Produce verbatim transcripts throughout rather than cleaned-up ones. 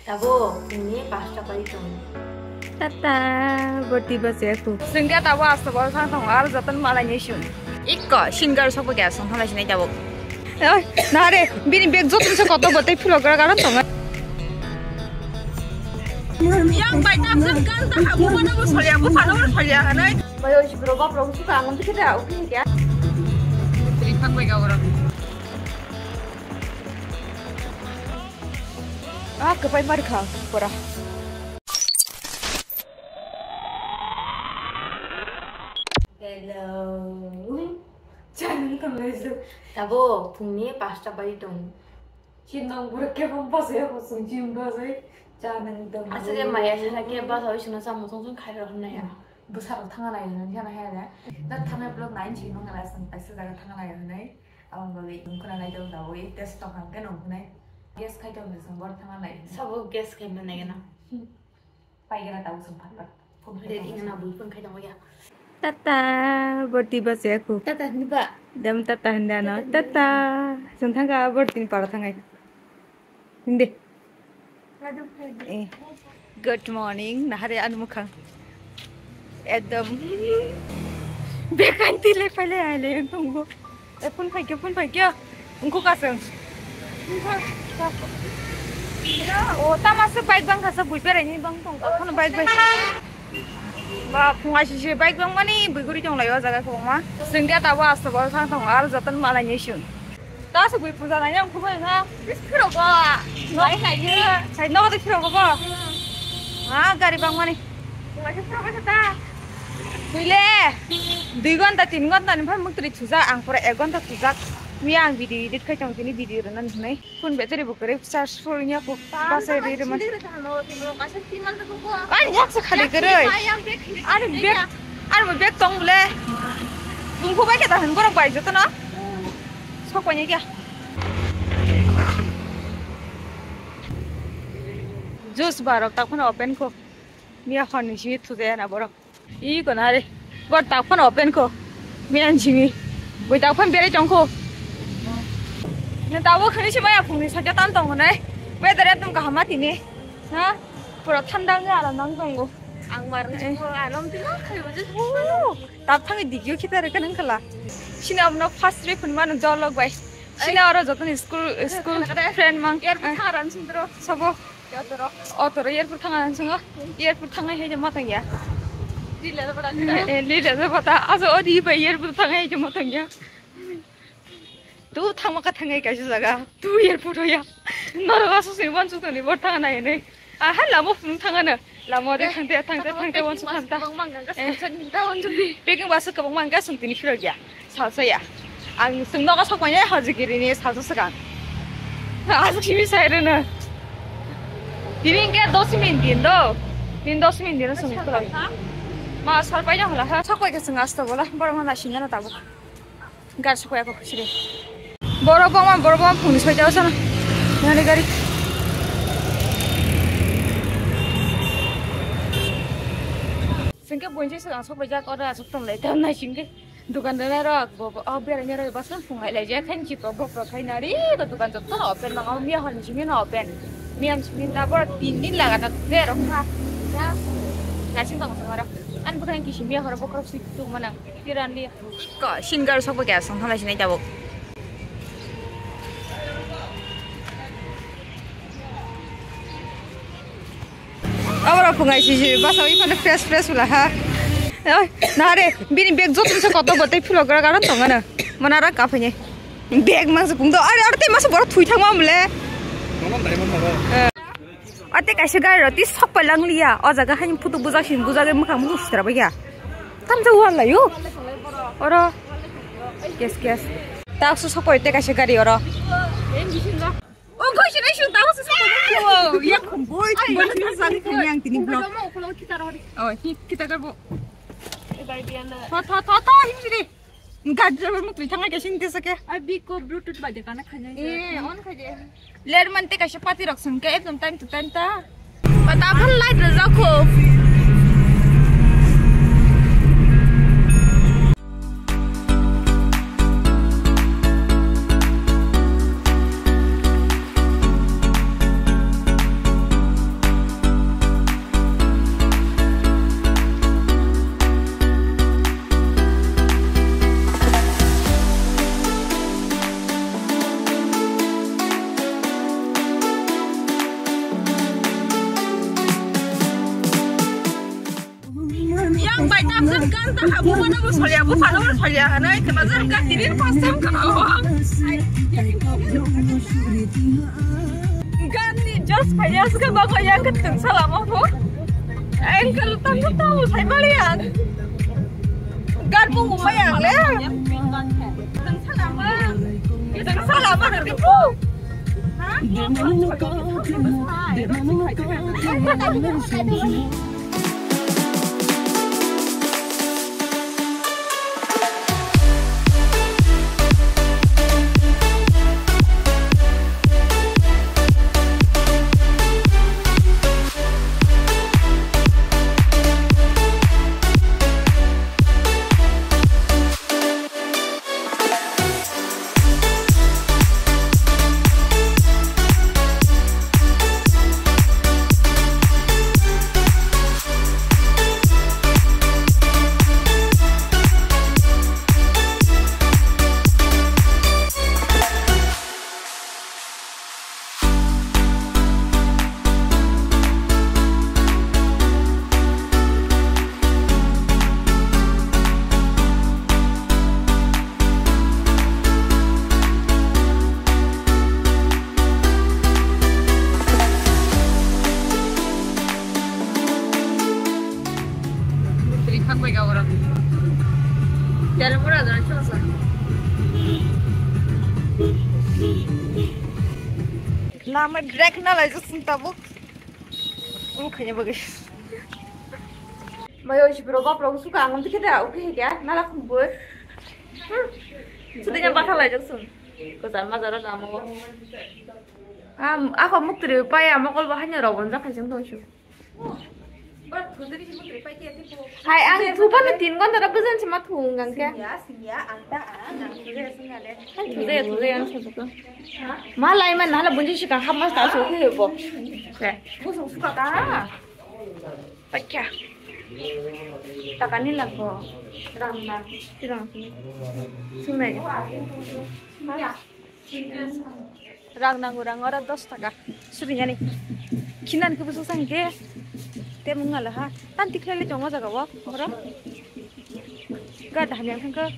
Tabo, ini pasta pari tong. Tata, berti bas ya aku. Sehingga tabo asta bol sang tong, ar jatan malai ni sun. Ikko, singer sopo gaya song thalai sinai tabo. Oi, nare, bini bag jotun se koto bote philo gara gara tong. Yang bai tam jang kan ta habu mana bo solia, bo phano bo solia hanai. Bai oi sibro bap rong suka ang tikhe da, oke ya. Trik phang bai ga ora. Ah, kwpai mar kha, pora. Hello. Chanwng tong lai su. Tabo, phungni pasta bai tong. Chin nong bura kebang bas ya, kosong chin bas ai. Chanwng tong. Aswk maya sala ke bas oi suna samung song song khai rok nai ya. Bwsarok thangna nai hwnwi sana haya da. Da thangna vlog nai chini nong nai sang kaisa jaga thangna nai hwnwi. Abang bagwi nung khna nai dong da oi test tong hang ke nung khna. Gas khai tong de sang bor thangna nai. Sabo gas khai man nai gana. Pai gana tau sang phat phat. Phone khai Dek tong ingna sang. Bui phone khai tong ya. Tata, berti bas ya aku. Tata ni ba. Dam tata handa no. Tata. Sung thangka berti ni para thangai. Hindi. Eh, good morning. Nahare anu mukhang. Ekdom. Bekanti le pale ai le tunggu. Eh, phone phai kyo, phone phai kyo. Ungko kaseng. O, tama se bike bang kasa bui berai ni bang tong. Kono bike bai. Ba, phungai sisi bike bang mani bui guri tong lai o jaga kobangma. Sengke tabo asta bol sang tong ar jatan malai ni sun. Ta se bui puja nai yang kubai na. Bis phiro ba. Nai nai ye. Sai no de phiro ba. Ha, gari bang mani. Nai phiro ba ta. Bui le. Dui ghonta, tin ghonta ni phai muktri thujak, ang pura ek ghonta thujak. Miya ang video edit khai tong tini video rwna nai. Phone battery bo kwrwi charge full wngya kok. Basa ri rwma. Ani yaksa khali kwrwi. Ani bag, ani bo bag tong bole. Bumkhu bai khe ta hwn borok bai jotono. Sok pai kya. Juice barok tak phano open kho. Miya hor ni simi thujaya na borok. I konare. Bor tak phano open kho. Miya ni simi. Bui tak phano berai tong kho. Na tabo khani se maya phungni soja tan tong nai. Weather ekdom kaham ma tini. Ha? Pura thanda wngwi aram nang tongo. Ang mar Eh. Aram tino khai bo je. Tap thangi digyo khita re kanang kala. Sini abno first re phun mano jolok bai. Sini aro joton school, school friend mang. Airport thang ran sindro. Sabo. Otoro airport thang ran singo. Airport thang hai je matang ya. Lila da bada. Eh, lila da bada. Aso odi bai airport thang hai je matang ya. Tu thangma ka thangai kaisa jaga. Tu airport hoya. Norok aso sini wan sutoni bor thang nai ne. Aha, lama phung thangano. Lama de Eh, thangte, thangte, thangte, thangte, wan packing sukhan ta. Bang mangga ka Eh. Salsa ni ta wan jodi. Packing bus kwbang mangga sung tini phiro ya. Salsa ya. Ang sung nogo sok manya hojigiri ni salsa swkang. Asuk simi sai rwno. Tini hingke doshmi ni din do. Tini doshmi ni din sung khulai. Ma sal pai jang hola ha. Sok pai ka sung asta bola. Borok ma na singana tabuk. Gar sokya ko khusire. Borok bangma, borok bangma phungni soita o sana. Nani gari. Singke bonsi sa sok bai jak ora sok tong lai tam nai singke. Dukan dana rok bo, bo, oh, berai nai rok basan phung lai lai jak khan chip rok bok rok khai nari ko dukan jotto open mang o miya hor simi no open. Miya simi ta bor tin din laga ta berok kha. Nasing tong song ora. An bukan kisi miya hor bok rok sui tu manang. Ko, singer sokbo kaya song thalai sinai tabuk. Aboro phungai sisi, basa wi phano fresh fresh wla ha. Oi, nare, bini bag joto se koto bo tei philo gra gra tong ano. Mana ra kaphanye. Bag mangsa pungdo, are, are tei masa boro thui thangma mole. Ate kaisa gari roti sok pai lang liya. O jaga haini photo bujak sin bujak mukhang mukhang sitra bagya. Tamjak wal layo. Oro. Kes kes. Taksu sok pai te kaisa gari oro. Ongkoi sinai su taksu sok pai. Ya khum boi khum boi ni sani khum yang tini blog. Oh, kita garbo. Tho tho tho tho him sini. Gari driver muk twi thangai kaisa him tesa ke. Ai biko Bluetooth bai de kana khanya. Eh, on khaje. Ler man te kaisa pati rok sung ke ekdom time to time ta. Pata phone light rok kho. Gan ta habu mana bo soya, bo sana bo soya, hanai kena jang gan tini first time kena lo. Gan ni just kaya suka ba kaya keteng salama bo. Ankle tang tang bo sai bali ang. Gan bo mo yang le. Tang salama. Tang salama ni bo. Lama drag na lai jok sung tabuk. Ulu khanya bagai. Mayo si bro bap rok suka ang tikhe da, oke kya? Nala khum boi. Sudah nyampa khalai jok sung. Ko jar ma jara damo. Am, ako muktri pai amo kol bahanya robon jakha jeng dong shu. Hai, ang thupha no tin ghonta da bwjan se ma thung ang khe. Singya, singya, ang ta ang, ang thujaya singya le. Hai, thujaya, thujaya ang thujaya. Ma lai man hala bunji sikang hap mas ta so khe bo. Khe. Busung suka ka. Pacha. Taka ni lago. Rang na. Sirang. Sunai. Rang nango, rang oro dos taka. Suri yani. Khinan ke busu sang ke. Te mung ala ha. Tan tikhle le chongo jaga wo. Oro. Ga daham yang thangka.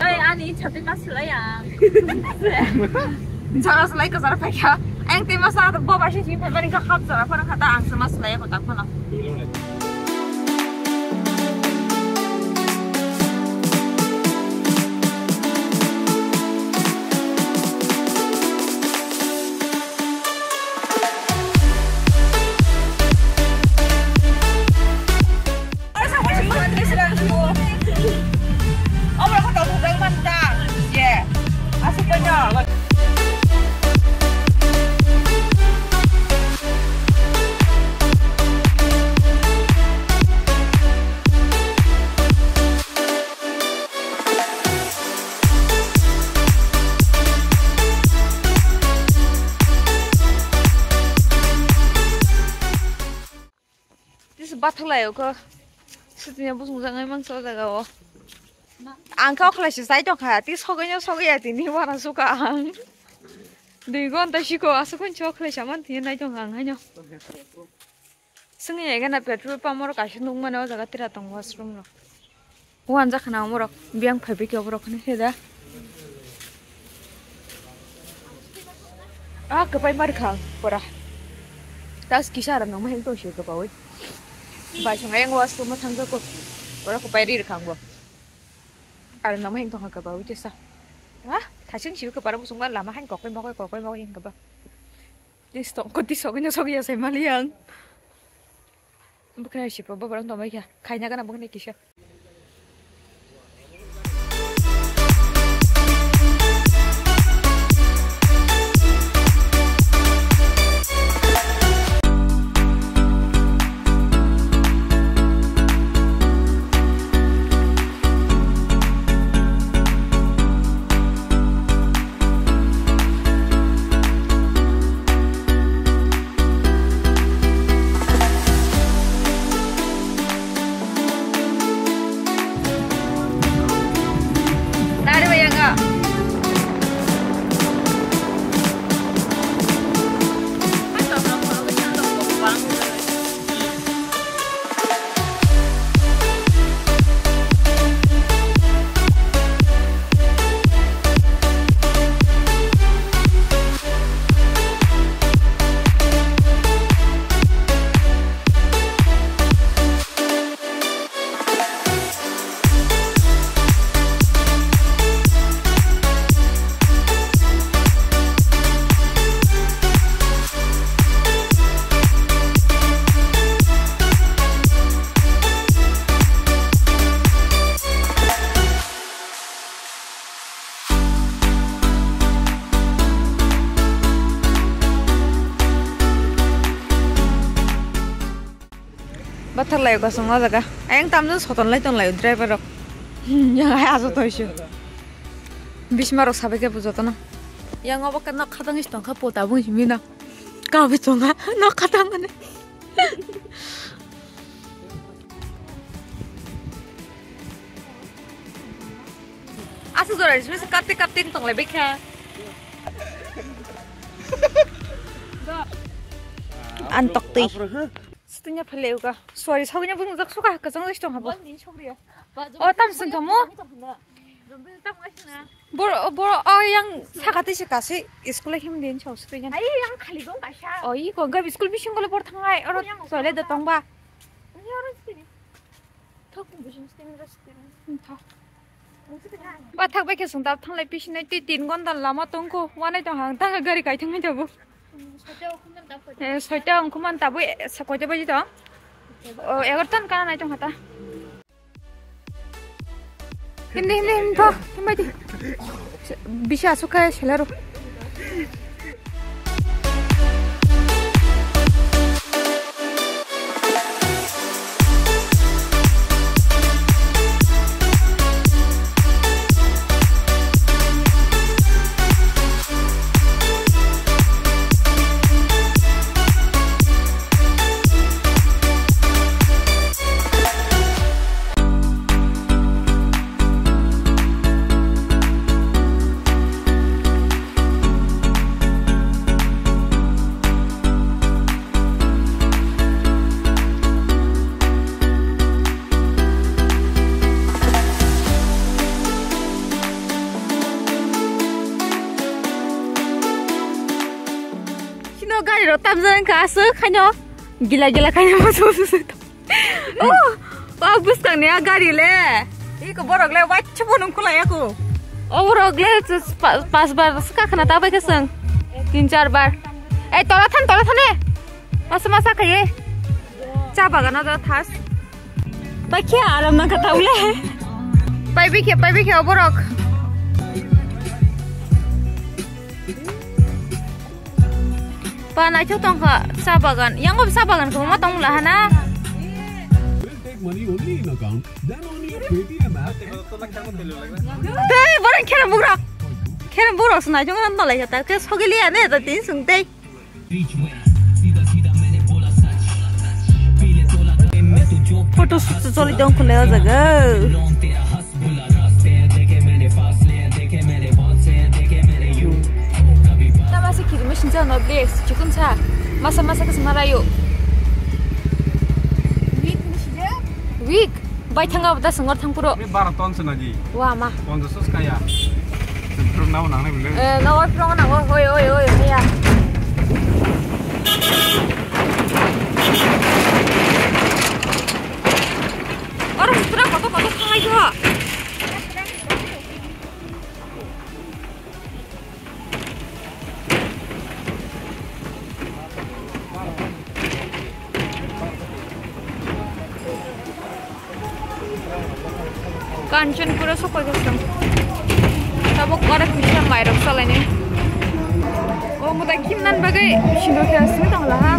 Ai, ani chapte mas lai ya. Jaga slai ka jara paikha. Ang te masa bo ba shi phaibani ka hap jara phana khata ang sama slai ko tak phana. Tisa bathak lai o kho. Sitini busung jang ai mangsa o jaga o. Ang kha okhlai se sai tong kha. Ti sogwi no sogwi ya tini wana suka ang. Dui ghonta siko aswk hwn se okhlai sa man tini nai tong kha ang haino. Swngwi naikhe na petrol pump oro kaisa nukmani o jaga tira tongo washroom rok. Uan jakana omorok biyang phaibai khe oborok hwnwi khe da. Ah, kwpai mar kha ang pura. Tas kisa aro nangma heng tong sio kwpaui. Bai song ayang washroom o thang jago. Oro kwpai ri rwkha ang bo. Aro nangma heng tong kha kwpaui tesa. Ah, thasing sio kwparo busung lama hain kokoi mokoi kokoi mokoi heng kwpa. Tis tong ko tis sogwi no sogwi ya sai mali ang. Bwkhwnai sipo boborok tongbai kha. Khaina gana bwkhwnai kisa. Bathar laio kasong o jaga. Ayang tamjani soton lai tong laio driver rok. Yang hai ajo toisu. Bisma rok sabai khe bujo tono. Yang obo khe nok khatang is tongkha po tabung himino. Kabi tongkha nok khatang mane. Asuk jora ni simi kapti kapti tong lai bekha. An tok twi. Sitwngya phale uga. Sorry, sogwini bung jak suka kwchang jak tong habo. O tam sing kamo. Bor bor o yang sakati se kasi school him din chau sitwngya. Ai yang khali dong kaisa. O i ko gab school bising gole bor thangai oro toilet da tong ba. Thok bising sitwngya sitwngya. Thok. Ba thak bai khe sung dap thanglai pisinai tei tin gonda lama tongkho wanai tong hang tang gari kai thangmai tabo. Eh, soita ongkhuman tabuk, eh, sa koita baji tong? O, egartan kana nai tong hata. Hindi, hindi, hindi, hindi, hindi. Bisa asuk kaya selaro. Sino gari rok tamjak wngkha aswk haino gila gila khaino muchung muchung. Oh, kok bwskang ni a gari le. Iko borok le waisa bo nung kulai aku. O borok le pa-, pas bar se kakhna ta bai kasang. Tin char bar. Ei tola than, tola than e. Masa masa khaye. Cha bagan o thas. Pai khe aram nang kha taule. Pai bikhe, pai bikhe o borok. Pa naithok tongkha cha bagan. Yango cha bagan kwbangma tongmula hana. Will take money only in account, then on your Paytm app. Tei borok kherem bugrok. Kherem bugrok se naithok no lai ta ke sogili ane ta tin sung tei. Photo shoot choli tong khule o jaga. Tama se kiri machine cha no ble chikun cha masa masa ke semara yo. Week bai thanga bata sengor thang puro. Ni bara ton se naji. Wa ma. Ponjo sus kaya. Truk nau nang ni bile. Eh, nau truk nang, oi, oi, oi, oi, ya. Oro sutra koto koto thangai jo. Kanchanpura sokoi khe chwng. Tabuk oro kisa mairok salaini. O mutai khimnan bagwi sindor khe simi tongla ha.